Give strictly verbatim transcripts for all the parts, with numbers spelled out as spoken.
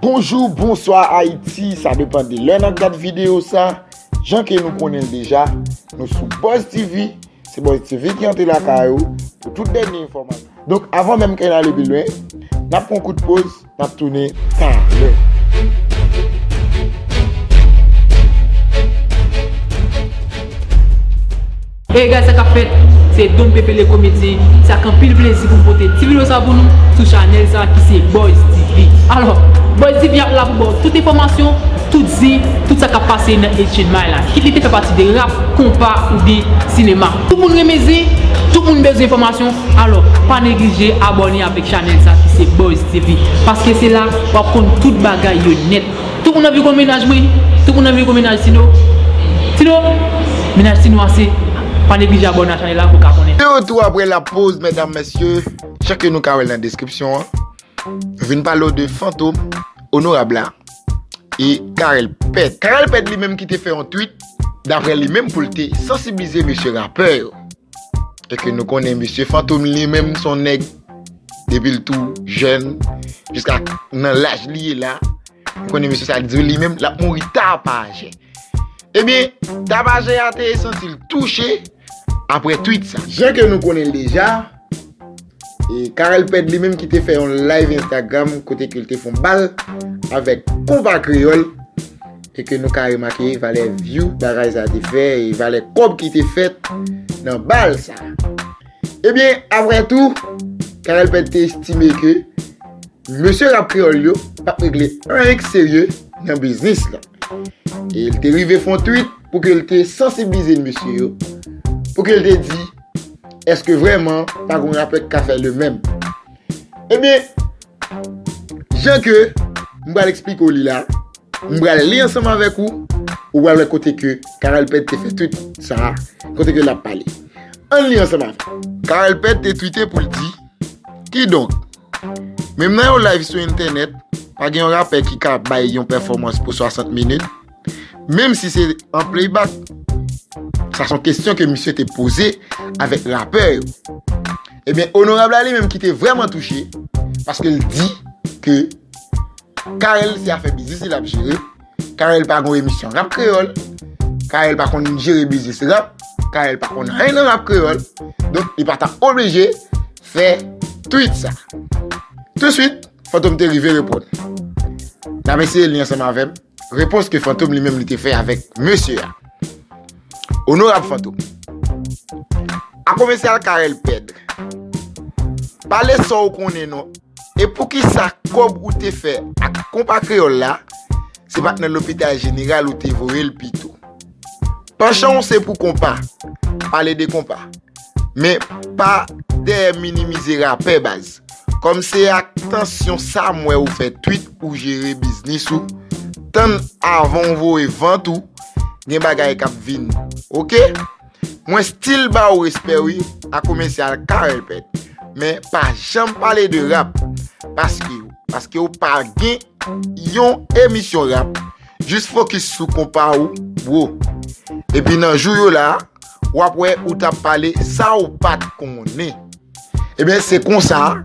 Bonjou, bonswa Ayiti, sa depann de lè n ap gad videyo sa. Jan ke nou konnen l deja, nou sou Buzz T V, se Buzz T V ki antre lakay ou pou tout dènye enfòmasyon. Donk, avan menm ke n ale pi lwen, n ap pran kout poz, n ap tounen talè. Hey guys, sa k ap fèt? Se Don Pepe le komedyen. Se ak anpil plezi pou m pote ti videyo sa pou nou sou chanèl sa ki se Buzz T V. Alò, Buzz T V ap la pou ba w tout enfòmasyon, tout zen, tout sa k ap pase nan H N M I la. Kit li te fè pati de rap, konpa oubyen sinema. Tout moun renmen zen, tout moun bezwen enfòmasyon. Alò, pa neglije abòne avèk chanèl sa ki se Buzz T V. Paske se la w ap konn tout bagay yo nèt. Tout moun anvi konn mennaj mwen, tout moun anvi konn mennaj Tino. Tino, mennaj Tino ase. Pa neglije abòne a chanèl la pou w ka konnen. De retou apre la poz, medam, mesye, jan ke nou ka wè l nan deskripsyon an, nou vin pale w de Fantom, Onorab la, e Carel Pèt. Carel Pèt li menm ki te fè yon tweet, daprè li menm pou l te sansibilize mesye rapè yo. E ke nou konnen mesye Fantom li menm se yon nèg depi l tou jèn, jiska nan laj li ye la, nou konnen mesye sa di li menm l ap mouri tapajè. Ebyen, tapajè a te santi l touche apre tweet sa. Jan ke nou konnen l deja, e Carel Pèt li menm ki te fè yon live Instagram kote ke l te fè yon bal avèk konpa kreyòl, e ke nou ka remake valè view bagay sa te fè e valè kòb ki te fèt nan bal sa. Ebyen, apre tou, Carel Pèt te estime ke mesye rap kreyòl yo p ap regle anyen k serye nan biznis la. E l te rive fè yon tweet pou ke l te sansibilize mesye yo, pou ke l te di, èske vrèman pa gen rapè k ka fè le menm? Ebyen, jan ke m pral eksplike w li la, m pral li ansanm avèk ou, ou pral wè kote ke Carel Pèt te fè tweet sa a, kote ke l ap pale. Ann li ansanm avè m. Carel Pèt te twite pou l di, kidonk, menm nan yon live sou entènèt, pa gen yon rapè ki ka bay yon pèfòmans pou swasant minit, menm si se an playback. Sa se yon kesyon ke misye te poze avèk rapè yo. Ebyen, Onorab la li menm ki te vrèman touche, paske l di ke Carel se afè biznis li l ap jere. Carel pa gon emisyon rap kreyòl. Carel pa konn jere biznis rap. Carel pa konn anyen nan rap kreyòl. Donk, li pa ta oblije fè tweet sa. Touswit, Fantom te rive reponn. N ap eseye li ansanm avè m. Repons ke Fantom li menm li te fè avèk mesye a. Onorab Fantom. A komesyal Carel Pèt. Pale sa w konnen non. E poukisa kòb ou te fè ak konpa kreyòl la, se pa t nan lopital jeneral ou te voye l pito? Panchan w se pou konpa, pale de konpa. Men pa dèyè minimize rapè baz. Kòm se ak tansyon sa m wè ou fè tweet ou jere biznis ou, tann avan w voye vant ou, gen bagay k ap vini. Oke? Mwen still ba w respè wi, a komesyal Carel Pèt. Men pa janm pale de rap. Paske, paske w pa gen yon emisyon rap. Jis fokis sou konpa ou, bro. Epi nan jou yo la, w ap wè ou t ap pale sa w pa t konnen. Ebyen, se konsa,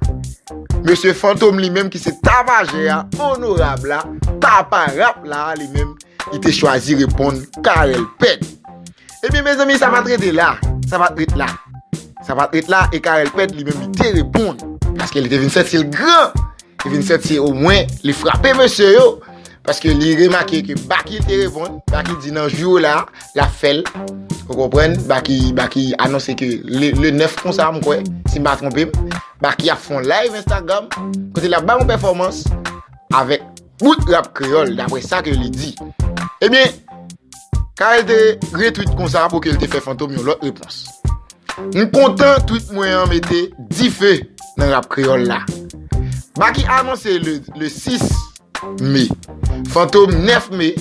mesye Fantom li menm ki se tapajè a, onorab la, papa rap la, li menm, li te chwazi reponn Carel Pèt. Ebyen, mezanmi, sa pa t rete la. Sa pa t ret la. Sa pa t ret la, e Carel Pèt li menm li te reponn. Paske li te vin santi l gran. Li vin santi omwen li frape mesye yo. Paske li remake ke Baky te reponn. Baky di nan jou la, l ap fè l. Ou konprann? Baky, Baky anonse ke le, le nèf konsa, m kwè, si m pa twonpe m, Baky ap fè yon live Instagram. Kote l ap bay yon pèfòmans avèk bout rap kreyòl, daprè sa ke li di. Ebyen, Carel te retweet konsa pou ke l te fè Fantom yon lòt repons. M kontan tweet mwen an mete dife nan rap kreyòl la. Baky anonse le, le sis me. Fantom nèf me.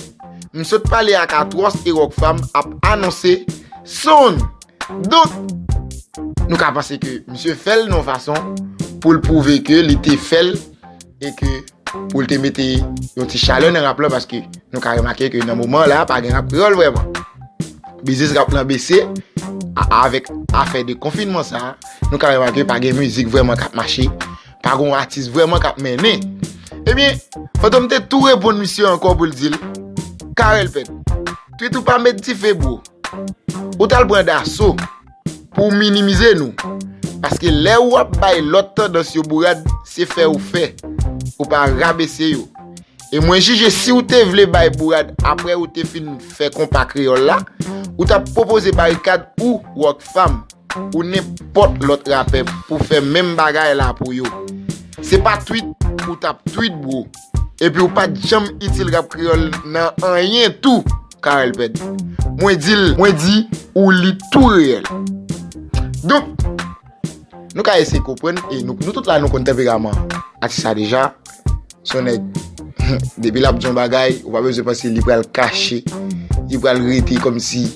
M sot pale ak Atwòs e Rockfam ap anonse Sound. Donk, nou ka panse ke misye fè l nan yon fason pou l pwouve ke li te fè l e ke pou l te mete yon ti chalè nan rap la, paske nou ka remake ke nan moman la, pa gen rap kreyòl vrèman. Biznis rap lan bese, a, avèk afè de konfinman sa, nou ka remake pa gen mizik vrèman k ap mache, pa gen yon atis vrèman k ap mennen. Ebyen, Fantom te tou reponn misye ankò pou l di l, Carel Pèd, tweet ou pa met dife, bro. Ou t al pran daso pou w minimize nou. Paske lè ou ap bay lòt tandans yo bourad, se fè ou fè. Ou pa rabese yo. E mwen jije si ou te vle bay bourad apre ou te fin fè konpa kreyòl la, ou t ap pwopoze Barikad ou Rockfam ou nenpòt lòt rapè pou fè menm bagay la pou yo. Se pa tweet ou t ap tweet, bro. Epi ou pa t janm itil rap kreyòl nan anyen tou, Carel Pèd. Mwen di l, mwen di ou li tou reyèl. Donk, nou ka eseye konprann, e nou, nou tout la nou konn tanperaman atis la deja. Se yon nèg, depi l ap di yon bagay, ou pa bezwen panse li pral kache, li pral rete kòmsi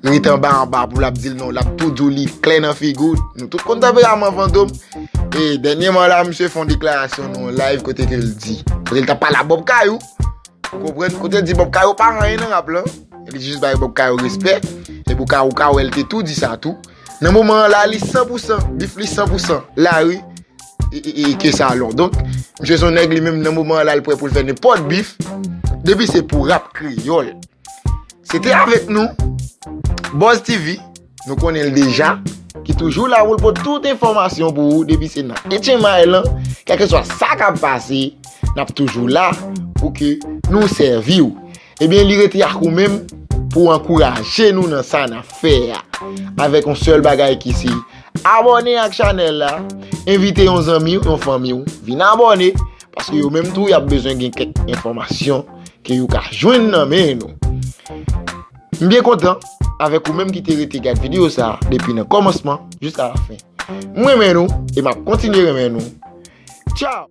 rete anba anba pou l ap di l non, l ap tou di w li klè nan figi w. Nou tout konn tanperaman Fantom. E dènyèman la, misye fè yon deklarasyon nan yon live kote ke l di, kote l t ap pale a Bob Kayou. Ou konprann? Kote l di Bob Kayou pa anyen nan rap lan. E li jis bay Bob Kayou respè. E pou ka, ou ka wè l te tou di sa tou. Nan moman an la, li san pou san, bif li san pou san lari e, e, e ke salon. Donk, misye se yon nèg li menm nan moman an la, l prè pou l fè nenpòt bif. Depi se pou rap kreyòl. Se te avèk nou, Buzz T V, nou konnen l deja, ki toujou la pou l pote tout enfòmasyon pou ou, depi se nan H M I lan, kèlkeswa sa k ap pase, n ap toujou la pou ke nou sèvi w. Ebyen, li rete ak ou menm pou ankouraje nou nan sa n ap fè a. Avèk yon sèl bagay ki se abòne ak chanèl la, envite yon zanmi w, yon fanmi w, vin abòne, paske yo menm tou, y ap bezwen gen kèk enfòmasyon ke yo ka jwenn nan men nou. M byen kontan avèk ou menm ki te rete gad videyo sa a depi nan kòmansman jiska lafen. M renmen nou e m ap kontinye renmen nou. Tchao!